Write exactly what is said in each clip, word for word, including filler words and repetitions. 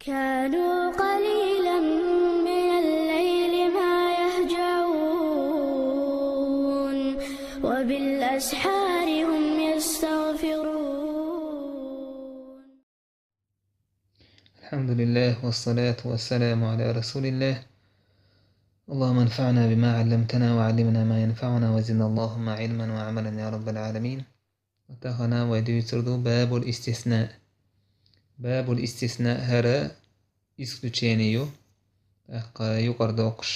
كانوا قليلا من الليل ما يهجعون، وبالأسحار هم يستغفرون. الحمد لله، والصلاة والسلام على رسول الله. اللهم انفعنا بما علمتنا، وعلمنا ما ينفعنا، وزدنا اللهم علما وعملا يا رب العالمين. Тахана вай дуьйцур ду бабул истисна. Бабул истисна — хӀара исключение ю. ТӀаккха юкъара доккхуш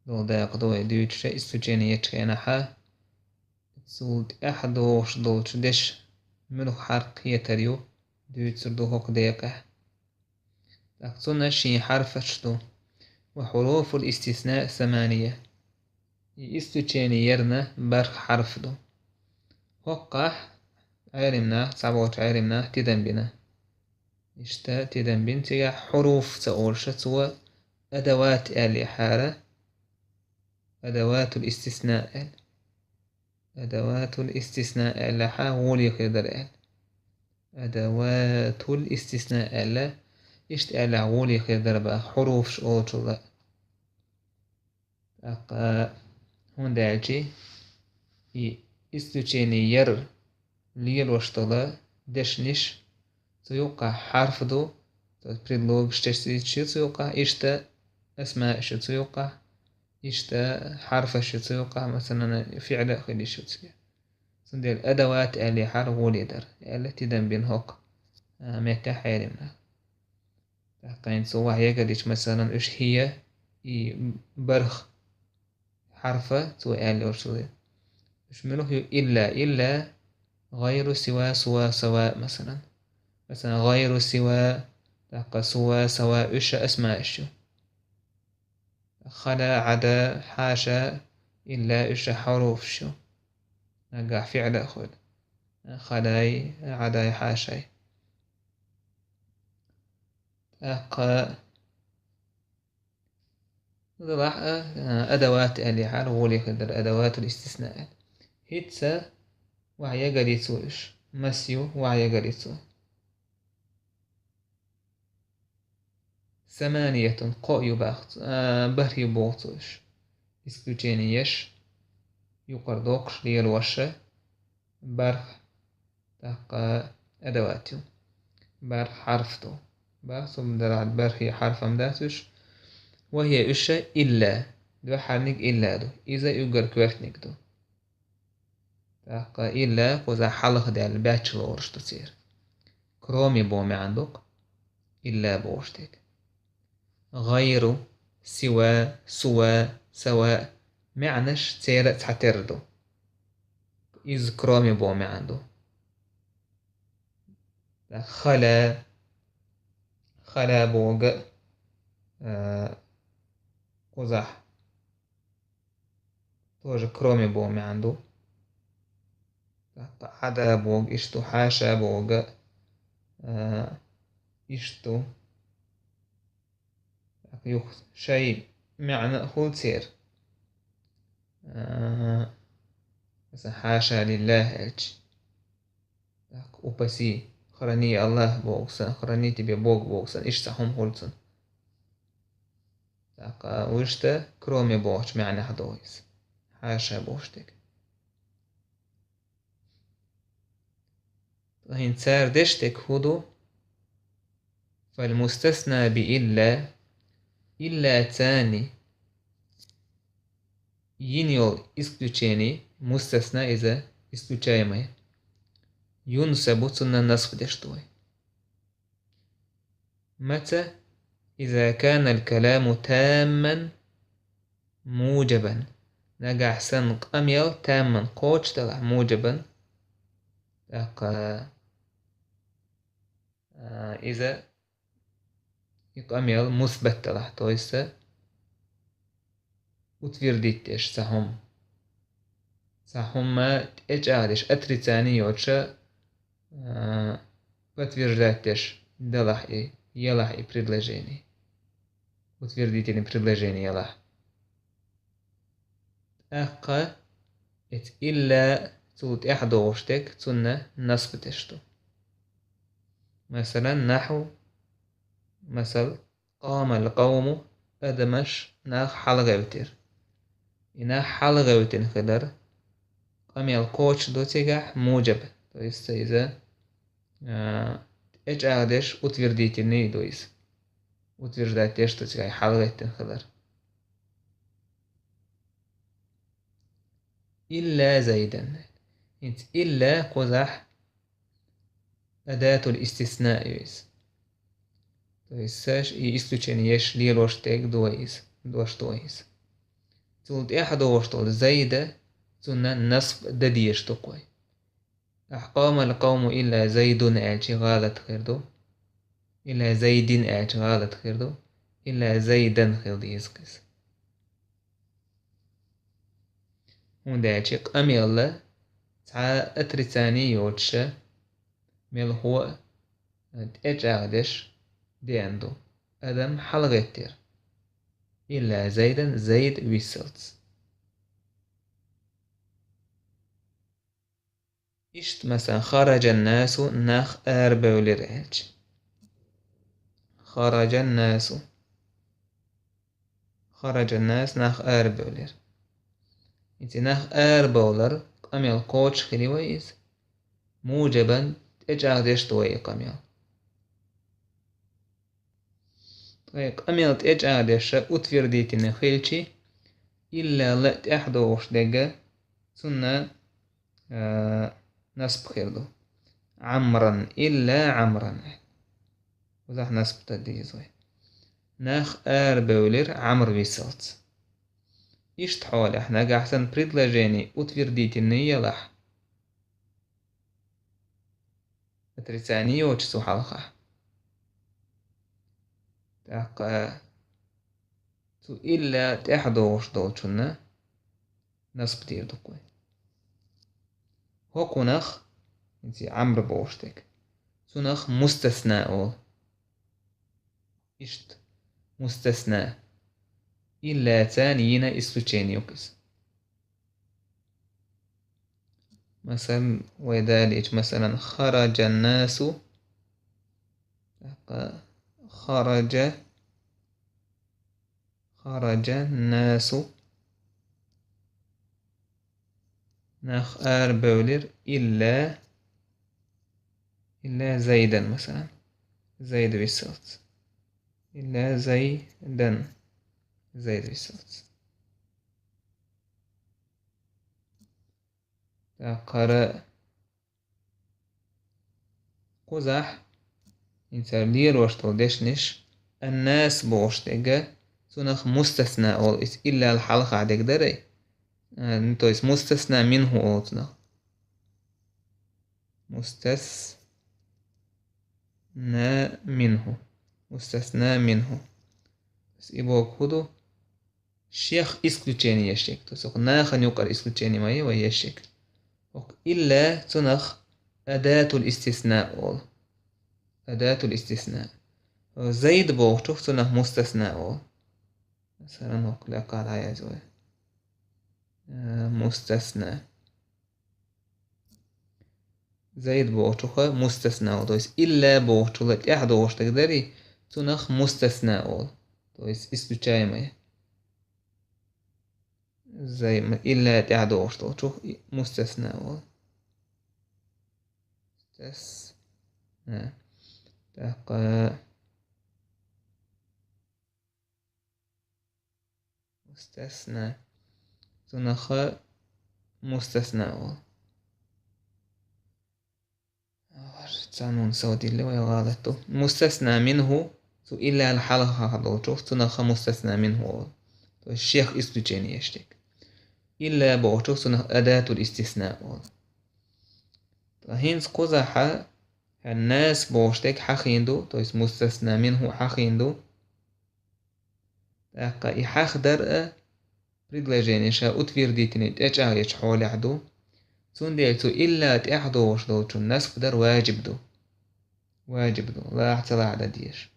долу дакъа ду вай дуьйцуш, исключение ечу хенахь, цул тӀаьхьа догӀуш долчу дешан муьлха хьарф кхетар ю, дуьйцур ду хӀокху декъехь. ТӀаккха цунна шен хьарфаш ду. Ва хьуруфул истисна самания. И исключение ярна барх хьарф ду. ХӀокхахь Ӏелимнах, цхьаболчу Ӏелимнах тидам бина. Иштта тидам бина, цигахь хьуруф ца олуш, цо адават аьллехьара, адаватул истисна аьлла. Адаватул истисна аьллехьа, гӀоле хир дара аьлла. Адаватул истисна аьлла, иштта аьллехь, гӀоле хир дара боху, хьуруфаш олучул а. ТӀаккха, хӀунда аьлча и исключение яр лелош долу дешнаш, цу юккъахь хьарф ду, цу предлогаш, частиц ю цу юккъахь, иштта асмаъ ю цу юккъахь, иштта хьарфаш ю цу юккъахь, масалан, фиъла а хила йиш ю цигахь. Цундела адават аьллехьара гӀоле дара, аьлла тидам бина хӀокху, а, меттехь Ӏелимнах. ТӀаккха хӀинца цо вахьйигар дича, масалан, уьш хӀия, и барх хьарфа цо аьлла йолуш ду. Уьш муьлха ю? Илла, илла, гӀайру, сива, сува, сава, масалан. Масалан, гӀайру, сива, тӀаккха сува, сава, уьш асмаъаш ю. Хала, Ӏада, хьаша, илла, уьш хьуруфаш ю. Нагахь фиъла а хуьлу. Халай, Ӏадай, хьашай. ТӀаккха делахь а, адават аьллехьара гӀоле хир дара, адаватул истисна аьлла. ХӀинца вахьйигар ю цо уьш. Мас ю, вахьйигар ю цо. Саманиятун, кхоъ ю боху цо, а, барх ю боху цо уьш. Исключение еш, юкъара доккхуш лелош, барх, тӀаккха адават ю. Барх хьарф ду. Бах, цу делахь бархе хьарф-м дац уьш. Ва хӀия, уьш, илла. Дуьххьарниг илла ду. Иза уггар коьртаниг ду. ТӀаккха илла кхузахь хьалха даьлла баьчча лоруш ду церан. Кроме боху маьӀна ду-кх илла бохуш дерг. ГӀайру, сива, сува, сава маьӀнаш церан а цхьатерра ду. Иза кроме боху маьӀна ду. Хала, хала бохург а, а, кхузахь тоже кроме боху маьӀна ду. ТӀаккха Ӏада бохург иштта ду, хьаша бохург а, а, иштта ду. ТӀаккха юха шайн маьӀна а хуьлу церан. А, масалан, хьаша лиллахӀ аьлча. ТӀаккха упаси, храни АллахӀ бохург санна, храни тебе Бог бохург санна, иштта цхьа хӀума хуьлу цунна. ТӀаккха вуьшта кроме бохучу маьӀнехь ду иза. Хьаша бохуш дерг. Ткъа хӀинца цара деш дерг хӀун ду? Фалмустасна би илла, илла царна йина йолу исключение, мустасна иза исключаемое, юнсабу, цунна насб деш ду вай. Маца? Иза канал каламу тамман мужабан. Нагахь санна къамел тамман кхочушдалахь, мужабан. ТӀаккха, а, иза и къамел мусбат далахь, то есть утвердить деш цхьа хӀума. Цхьа хӀума тӀечӀагӀдеш, отрицание йоцуша, а, подтверждать деш далахь и, ялахь и предложение. Утвердительный предложение ялахь. ТӀаккха эца илла цул тӀаьхьа догӀуш дерг, цунна насб деш ду. Масалан, нахьу, Масал, قام القوم, адамаш, нах хьалагӀевттира. И нах хьалагӀевттина хилар къамел кхочушду цигахь муджаб, то есть иза, а, тӀечӀагӀдеш, утвердительный ду иза. Утверждать деш ду цигахь хьалагӀевттина хилар. إلا زيدا. ХӀинца إلا кхузахь أداة الاستثناء ю иза. То есть, саш и исключение еш лелош дерг ду вай иза, дош ду вай иза. Цул тӀаьхьа догӀуш долу Зайда, цунна насб дан дезаш ду-кх вай. Ахь قام القوم إلا زيد аьлча гӀалат хир ду. إلا زيد аьлча гӀалат хир ду. إلا زيدا хила деза-кх иза. ХӀунда аьлча къамел цхьа отрицание йоцуша, мелхо а тӀечӀагӀдеш деана ду. Адам хьалагӀеттера. إلا زيدا, Зайд виссалц. Иштта, масалан, خرج الناس, нах арабевлира аьлча. خرج الناس. خرج الناس, нах арабевлира. ХӀинца нах арабовлар къамел кхочуш хили вай иза. Муджабан тӀечӀагӀдеш ду вай и къамел. Ткъа и къамел тӀечӀагӀдеш утвердительный хилча, إلا ла тӀаьхьа догӀуш дерг, цунна, а, насб хир ду. عمرا, إلا عمرا. Кхузахь насб дан деза вай. Нах арабевлира Ӏамр виссалц. Иштта хьолехь, нагахь санна предложение утвердительный ялахь, отрицание йоцуш цу хьалха. ТӀаккха цу إلا тӀаьхьа догӀуш долчунна насб дийр ду-кх вай. ХӀокхунах, хӀинца Ӏамр бохуш дерг, цунах мустасна олу. Иштта, мустасна. إلا царна йина исключение ю-кх иза. Масалан, вай далийча, масалан, خرج الناس, тӀаккха خرج, خرج الناس, нах арабевлира, إلا, إلا زيدا, масалан, Зайд виссалц. إلا زيدا, Зайд виссалц. ТӀаккха кхузахь, хӀинца лелош долу дешнаш, الناس бохуш дерг, цунах мустасна олу, иза إلا хьалха дерг дарий? А, ну, то есть мустасна منه олу цунах. مستثنى منه. مستثنى منه. И бохург хӀун ду? Шех исключение еш дерг. То есть хӀокху нахана юкъара исключение ма ю вай еш дерг. ХӀокху إلا цунах أداة الاستثناء олу. أداة الاستثناء. Зайд бохучух цунах мустасна олу. Масалан, хӀокху лекха дӀаязвай. Э, мустасна. Зайд бохучух мустасна олу. То есть إلا бохучул тӀаьхьа догӀуш дерг дарий, цунах мустасна олу. То есть исключаемое. Зай-, إلا тӀаьхьа догӀуш долчух и-, мустасна олу. Мустасна. ТӀаккха мустасна. Цунах мустасна олу. Ца нун сов дилли вай гӀалат ду. مستثنى منه, цу إلا хьалха долчух, цунах مستثنى منه олу. То есть шех исключение еш дерг. إلا бохучух, цунах أداة الاستثناء олу. ТӀаккха хӀинца кхузахь الناس бохуш дерг хьахийна ду, то есть مستثنى منه хьахийна ду. ТӀаккха и хьахдар а предложение ша утвердительный тӀечӀагӀъечу хьолехь ду. Цундела цу إلا тӀаьхьа догӀуш долчун насб дар ваджиб ду. Ваджиб ду, лахь а ца лахь а дан дезаш.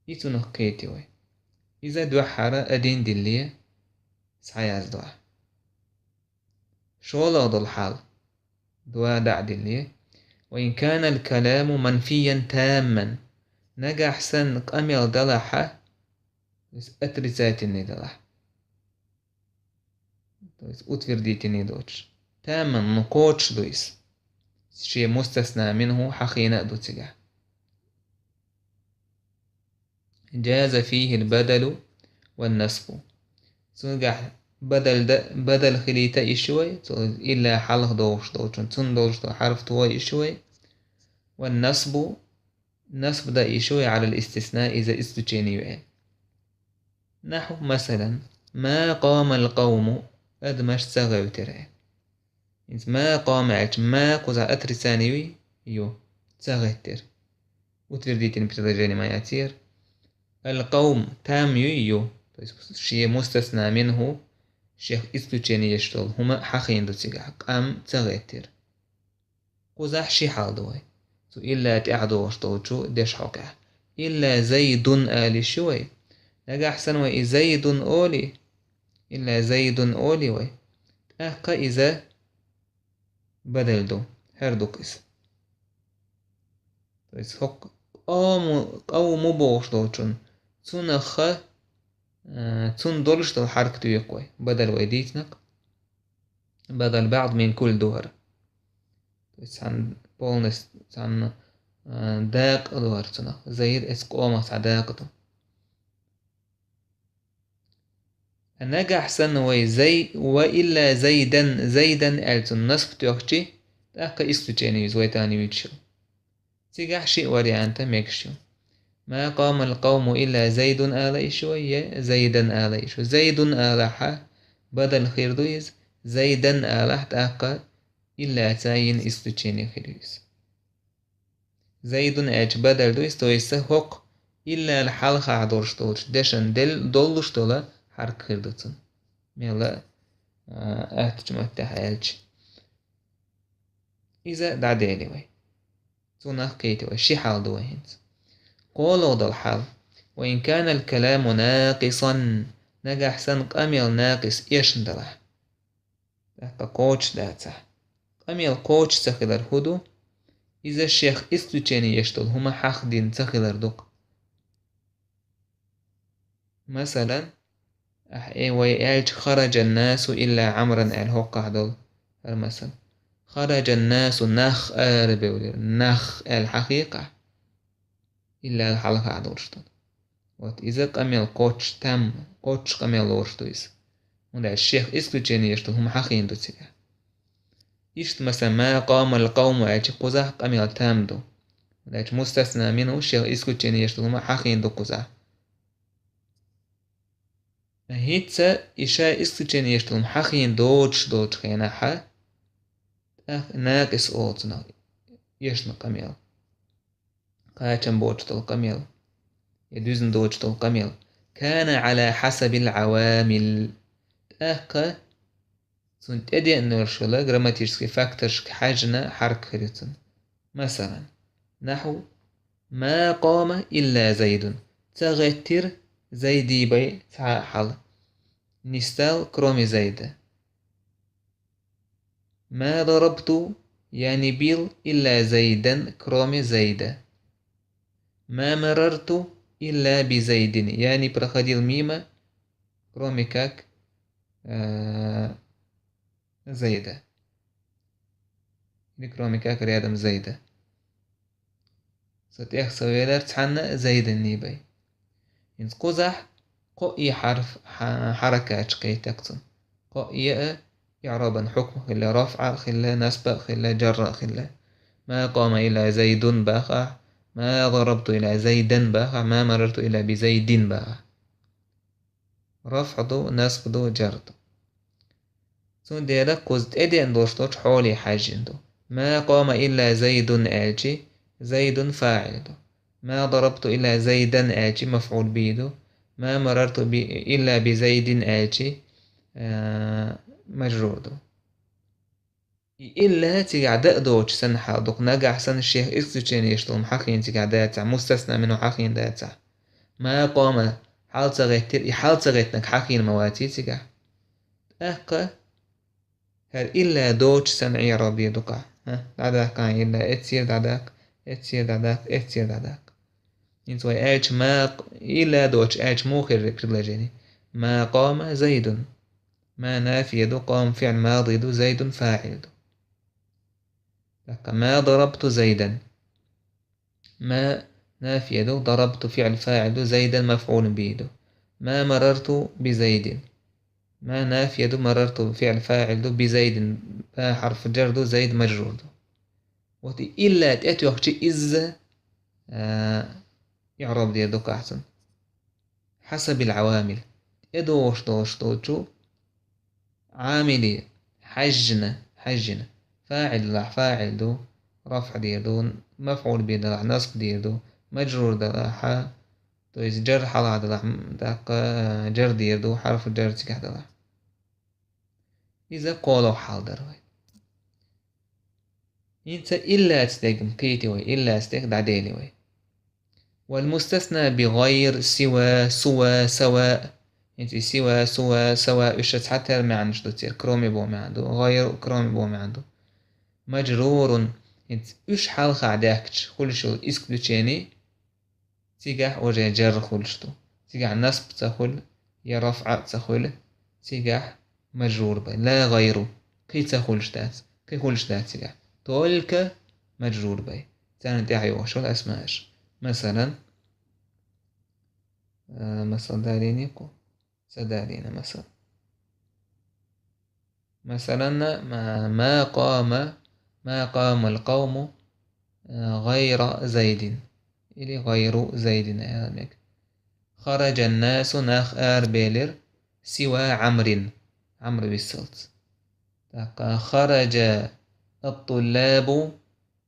И цунах кхетий вай. Иза дуьххьара один дилли, схьаяздо ахь. ШолгӀа долу хьал. Два дӀа а дилли. وإن كان الكلام منفيا تاما. Нагахь санна къамел далахьа, то есть отрицательный далахь. То есть утвердительный доцуш. Тамман, ну, кхочуш ду иза. Шен мустасна минхӀу хьахийна а ду цигахь. جاز فيه البدل والنصب. Цуьнгахь бадал да, бадал хилийта а йиш ю вай, цо илла хьалха догӀуш долчун, цунна долуш долу хьарф тохо а йиш ю вай. والنصب, насб дан а йиш ю вай, على الاستثناء, иза исключение ю аьлла. نحو, масалан, ما قام القوم, адамаш ца гӀевттира аьлла. ХӀинца ما قام аьлча, ما кхузахь отрицание юй? Ю. Ца гӀеттира. Утвердительное предложение ма яцара. القوم, там юй? Ю. То есть шен мустасна минхӀу, шех исключение еш долу хӀума хьахийна ду цигахь, къам ца гӀеттира. Кхузахь ши хьал ду вай. Цу илла тӀаьхьа догӀуш долчу дешхьокхехь. إلا زيد ала йиш ю вай. Нагахь санна вай и زيد олий, إلا زيد олий вай, тӀаккха иза бадал ду, хӀара ду-кх иза. То есть хӀокху къавму, къавму бохуш долчун, цунах, а, цунна долуш долу хьаракат ю-кх вай, бадал вай дийцина-кх. بدل بعض من كل ду хӀара. То есть цхьана полностью, цхьана, а, дакъа ду хӀара цунах. زيد, оцу къомах цхьа дакъа ду. Нагахь санна вай زي-, وإلا زيدا, زيدا аьлла цунна насб тоьхчи, тӀаккха исключение ю иза, вай тахана юьйцуш йолу. Цигахь ши варианта мегаш ю. ما قام القوم إلا زيد ала йиш ю вай, я زيدا ала йиш ю. زيد алахьа, бадал хир ду иза, زيدا алахь, тӀаккха иллаца йина исключение хир ю иза. زيد аьлча бадал ду иза, то есть хӀокху иллал хьалхахь долуш долчу дешан дел-, доллуш долу хьаракат хир ду цунна. Мелла, а, аттачу маттехь аьлча. Иза дӀадели вай. Цунах кхийти вай. Ши хьал ду вай хӀинца. КхоалгӀа долу хьал. وإن كان الكلام ناقصا. Нагахь санна къамел накъис, эшна далахь. ТӀаккха кхочуш дацахь. Къамел кхочуш ца хилар хӀун ду? Иза шех исключение еш долу хӀума хьахдина ца хилар ду-кх. Масалан, ахь э вай аьлча, خرج الناس إلا عمرا аьлла хӀокхахь долу хӀара масал. خرج الناس, нах арабевлира, нах аьлла хьахийкхахь. Иллал хьалхахь долуш долу. Вот иза къамел кхочуш, там, кхочуш къамел лоруш ду иза. ХӀунда аьлча шех исключение еш долу хӀума хьахийна ду цигахь. Иштта, масалан, ما قام القوم аьлча, кхузахь къамел там ду. ХӀунда аьлча мустасна минхӀу шех исключение еш долу хӀума хьахийна ду кхузахь. ХӀинца и ша исключение еш долу хӀума хьахийна доцуш долчу хенахьа, тӀаккха накъис олу цунах, эшна къамел. Кхачам боцуш долу къамел, я дуьзна доцуш долу къамел. كان على حسب العوامل. ТӀаккха цунна тӀедеана долуш йолу грамматический факторшка хьаьжна хьаракат хир ю цунна. Масалан, نحو: ما قام إلا زيد. Ца гӀеттира Зайди бен цхьа а хьал. Не встал, кроме Зайда. ما ضربت, я не бил, إلا زيدا, кроме Зайда. ما مررت إلا بزيد, я не проходил мимо, кроме как, э, Зайда. Или кроме как рядом Зайда. Со тӀех ца велира цхьанна а Зайданна бен. ХӀинца кхузахь кхоъ хьарф, хьа-, хьаракаташ кхетта-кх цунна. Кхоъ а иӀрабан хьукм хилла, рафӀ а хилла, насб а хилла, жарр а хилла. ما قام إلا زيد баха ахь, ما ضربت إلا زيدا баха ахь, ما مررت إلا بزيد баха ахь. РафӀ ду, насб ду, жар ду. Цундела кхуза тӀедеана долуш долчу хьоле хьаьжжина ду. ما قام إلا زيد аьлчи, Зайдун фаӀил ду. ما ضربت إلا زيدا аьлчи, мафӀул бихӀи ду. ما مررت إلا بزيد аьлчи, а, мажрур ду. И илла цигахь дан а доцуш санна хьал ду-кх, нагахь санна шех исключение еш долу хӀума хьахийна цигахь дацахь, мустасна минхӀу хьахийна дацахь. ما قام, хьал ца гӀеттира, и хьал ца гӀеттинарг хьахийна ма ваций цигахь. ТӀаккха хӀара илла доцуш санна Ӏийраб бийр ду-кх ахь. ДӀадаккха илла, эццера дӀадаккха, эццера дӀадаккха, эццера дӀадаккха. ХӀинца вай аьлча ма, илла доцуш аьлча муха хир предложени? Ма къома Зайдун. Ма нафия ду, къома фиӀл мади ду, Зайдун фаӀил ду. ТӀаккха ма дарабту Зайдан. Ма нафия ду, дарабту фиӀл фаӀил ду, Зайдан мафӀул бихӀи ду. Ма марарту би Зайдин. Ма нафия ду, марарту фиӀл фаӀил ду, би Зайдин, ба хьарф джар ду, Зайд мажрур ду. Вот и илла тӀетоьхчи изза, а, иӀраб дер ду кхахьцун. Хьасабил Ӏавамил. ТӀедогӀуш долуш долчу Ӏамили хьаьжжина, хьаьжжина. ФаӀил делахь фаӀил ду, рафӀ дер ду, мафӀул бихӀи делахь насб дер ду, мажрур делахь, то есть джар хьалха делахь, м, даккха джар дер ду, хьарфу джар цигахь делахь. Иза кхоалгӀа хьал дара вай. ХӀинца иллаца дегӀ кхийти вай, иллаца дегӀ дӀадели вай. Вал мустасна би гӀайр, сива, сува, сава. ХӀинца и сива, сува, сава, уьш цхьатера маьӀнаш ду церан, кроме бо маьӀна ду, гӀайр, кроме бо маьӀна ду. Мажрурун, хӀинца уьш хьалха даьхкича хуьлуш йолу исключени, цигахь уже джар хуьлуш ду. Цигахь насб ца хуьлу, я рафӀ ца хуьлу, цигахь мажрур бай. Ла гӀайру, кхин ца хуьлуш дац, кхин хуьлуш дац цигахь. Только мажрур бай. Царна тӀаьхьа йогӀуш йолу асмааш. Масалан, а, масал далийни кху. Ца далийна масал. Масалан, ма, ма къома, ма къомал къовму, а, гӀайра Зайдин. Или гӀайру Зайдин аьлла мега. Хараджан насу, нах арабелира, сива Ӏамрин, Ӏамр виссалц. ТӀаккха хараджа ат-туллабу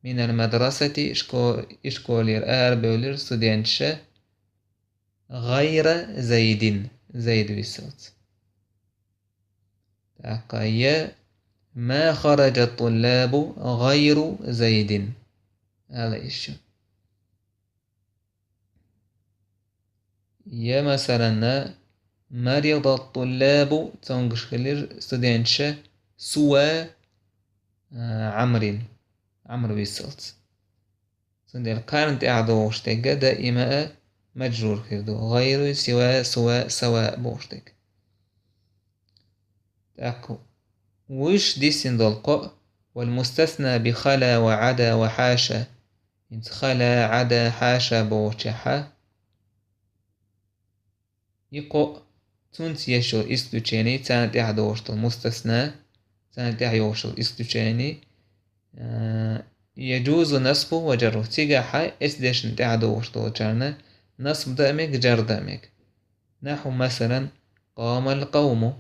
минал мадрасати, шко-, ишколера арабевлира студенташа, гӀайра Зайдин, Зайд виссалц. ТӀаккха я ма хараджа ат-туллабу гӀайру Зайдин ала йиш ю. Я, масалан, марида ат-туллабу, цомгуш хилира студенташа, сува, а, Ӏамрин, Ӏамр виссалц. Цундела кхарна тӀаьхьа догӀуш дерг даима а мажрур хир ду. ГӀайру, сива, сува, сава бохуш дерг. ТӀаккха вуьш диссина долу кхоъ, вал мустасна би хала ва Ӏада ва хьаша. ХӀинца хала, Ӏада, хьаша бохучехьа, и кхоъ, цунца еш йолу исключени, царна тӀаьхьа догӀуш долу мустасна, царна тӀаьхьа йогӀуш йолу исключени, а, яджузу насбу ва джарру. Цигахьа эцу дешна тӀаьхьа догӀуш долчарна насб дан а мега, джар дан а мега. Нахьу, масалан, къомал къовму,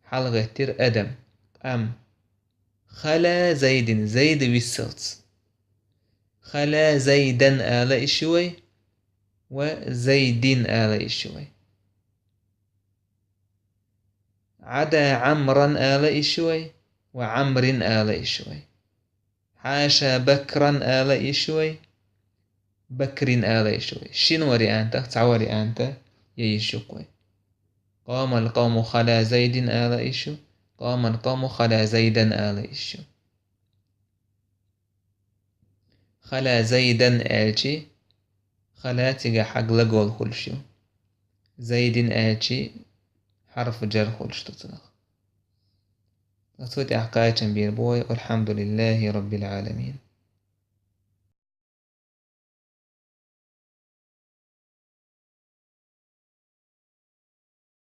хьалагӀеттира адам, къам. Хала Зайдин, Зайд виссалц. Хала Зайдан ала йиш ю вай ва Зайдин ала йиш ю вай. Ӏада Ӏамран ала йиш ю вай ва Ӏамрин ала йиш ю вай. Хьаша Бакран ала йиш ю вай, Бакрин ала йиш ю вай. Шина вариантах цхьа варианта я йиш ю вай. Къомал къовму хала Зайдин ала йиш ю, къомал къовму хала Зайдан ала йиш ю. Хала Зайдан аьлчи, хала цигахьа глагол хуьлуш ю. Зайдин аьлчи, хьарфу джар хуьлуш ду цунах. Цу тӀехь кхачам бийр бу вай. Валхьамдулиллахи Раббил Ӏаламин.